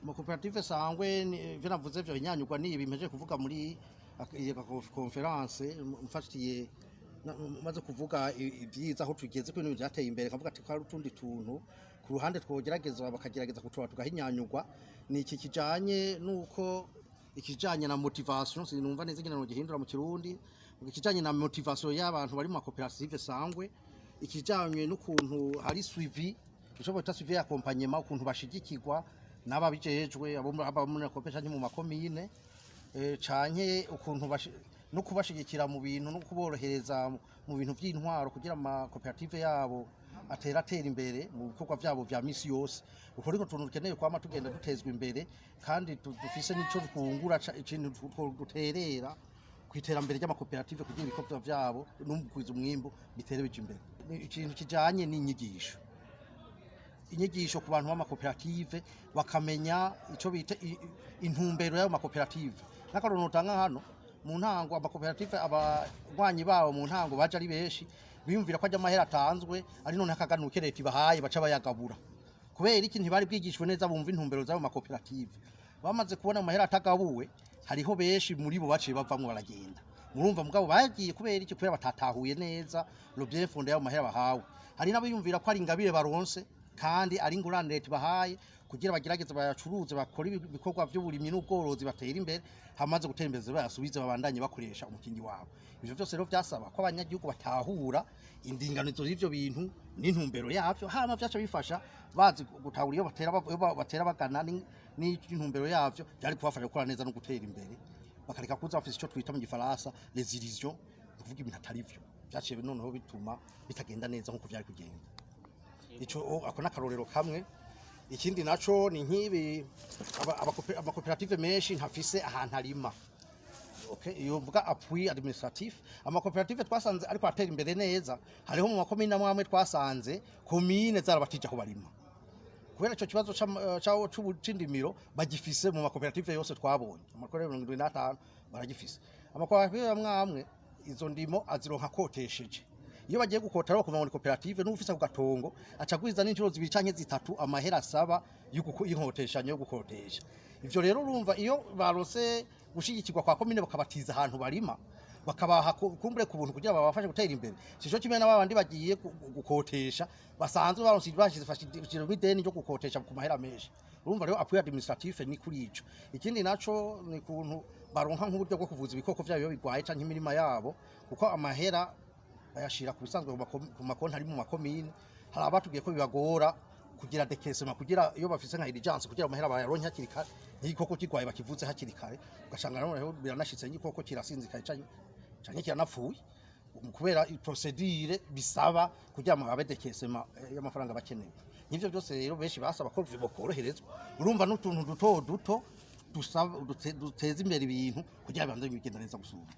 Amakoperative sangwe ivyo navuze vyo inyanyugwa ni ibi mpejeje kuvuga muri iyo conférence. Mfatiye maze kuvuga ibyiza aho tugeze, ko ibintu byateye imbere, kavuga ati ko hari utundi tuntu ku ruhande twogerageza, bakagerageza kutura tugahinyanyugwa. Ni iki kijanye nuko ikijanye na motivation, sinumva neza ingene nogihindura mu Kirundi, ikijanye na motivation y'abantu bari mu makoperative sangwe, ikijanye n'ukuntu hari suivi, ico bita suivi, accompagnement, ukuntu bashigikirwa n'ababijejwe, abo muri koperative canke mu makomine, canke ukuntu no kubashigikira mu bintu no kuborohereza mu bintu vy'intwaro, kugira amakoperative yabo atera imbere mu bikorwa vyabo vya misi yose. Uko ariko tuntu dukeneye kwama tugenda dutezwa imbere, kandi dufise n'ico twungura, ikintu duterera ku iterambere ry'amakoperative, kugira ibikorwa vyabo no mu kugwiza umwimbu bitere bija imbere. Ni ikintu kijanye n'inyigisho, inyigisho ku bantu b'amakoperative, bakamenya ico bita intumbero y'ayo makoperative. Nk'akarorero notanga hano, mu ntango amakoperative, abanywanyi babo mu ntango baje ari benshi, biyumvira ko ajya amahera atanzwe ari none akaganuke leta ibahaye, baca bayagabura. Kubera iki? Ntibari bwigishwe neza, bumva intumbero z'ayo makoperative. Bamaze kubona amahera atagabuwe, hariho benshi muri bo baciye bavamwo baragenda. Murumva mugabo bagiye kubera iki? Kubera batatahuye neza le bien fondé y'ayo mahera bahawe. Hari n'abayumvira ko ari ingabire baronse kandi ari ingurane leta ibahaye kugira bagerageze bayacuruze, bakore ibikorwa by'uburimyi n'ubworozi, batera imbere. Hamaze gutera imbere, bayasubize, babandanye bakoresha umukingi wabo. Ivyo vyose rero vyasaba ko abanyagihugu batahura indinganizo y'ivyo bintu n'intumbero yavyo. Hama vyaca bifasha bazi gutahura iyo batera iyo batera bagana n'intumbero yavyo, byari kubafasha gukora neza no gutera imbere, bakareka kuza bafise ico twita mu Gifaransa les illusions, ni ukuvuga ibintu atari vyo. Vyaciye noneho bituma bitagenda neza nk'uko vyari kugenda. Ico ako n'akarorero kamwe. Ikindi naco ni nk'ibi: amakoperative menshi ntafise ahantu arima. Okay, iyo mvuga appui administratif. Amakoperative twasanze ariko atera imbere neza, hariho mu makomine amwe amwe twasanze komine zarabatije aho barima, kubera ico kibazo c'indimiro bagifise mu makoperative yose twabonye. Amakoperative 75 baragifise. Amakoperative amwe amwe izo ndimo azironka akotesheje. Iyo bagiye gukota rero, bakumva ngo ni koperative n'ufise ku gatongo, aca agwiza n'inshuro zibiri canke zitatu amahera asaba y'inkoteshanyo yo gukotesha. Ivyo rero urumva, iyo barose gushigikirwa kwa komine, bakabatiza ahantu barima, bakabaha kumbure ku buntu kugira babafashe gutera imbere, sico kimwe na babandi bagiye gukotesha basanzwe baronse, bashize ideni ryo gukotesha ku mahera menshi. Urumva rero appui administratif ni kuri ico. Ikindi naco ni kuntu baronka nk'uburyo bwo kuvuza ibikoko vyabo iyo bigwaye canke imirima yabo, kuko amahera bayashira ku bisanzwe ku makonti ari mu makomine. Hari abatubwiye ko bibagora kugira décaissement, kugira iyo bafise nka urgence, kugira amahera bayaronke hakiri kare, nk'igikoko kirwaye bakivuze hakiri kare. Ugasanga noneho biranashitse, nk'igikoko kirasinzikaye canke kiranapfuye kubera procédure bisaba kugira ngo babe décaissement y'amafaranga bakeneye. Nk'ivyo byose rero benshi basaba ko bokoroherezwa. Urumva n'utuntu duto duto dusaba duteza imbere ibintu kugira bibanze bigenda neza gusumba.